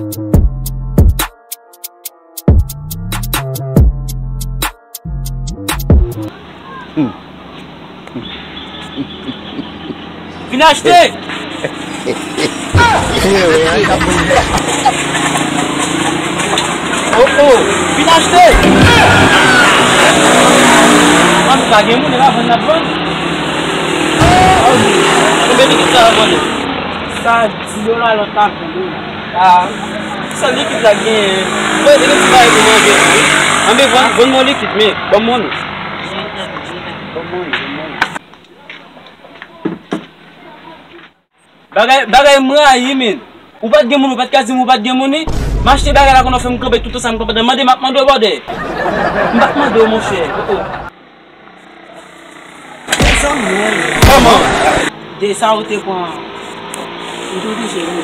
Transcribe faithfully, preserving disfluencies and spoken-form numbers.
Vin achte! Oh, oh, vin achte! An, pa gen moun, e pa vann n ap vann? Konbyen likid sa a, mande? Sa, di dola, lòt la, ven dola. Ah, sèl likid la gen. Mwen, te gen ti bagay pou manje tou wi. Anben, vann, vann mwen likid, men, ban m monnen. Ban m monnen, ban m monnen. Bagay, bagay m rayi, men. Ou pa t gen moun, ou pa t ka di m ou pa t gen moun, wi. M achte bagay la, konnen w fè m kanpe toutan sa m kanpe. Mande, m ap mande w bòdè. M pa t mande w, monchè. Oh, oh. Kòman? De sa ou te pran, ou te oblije mouri.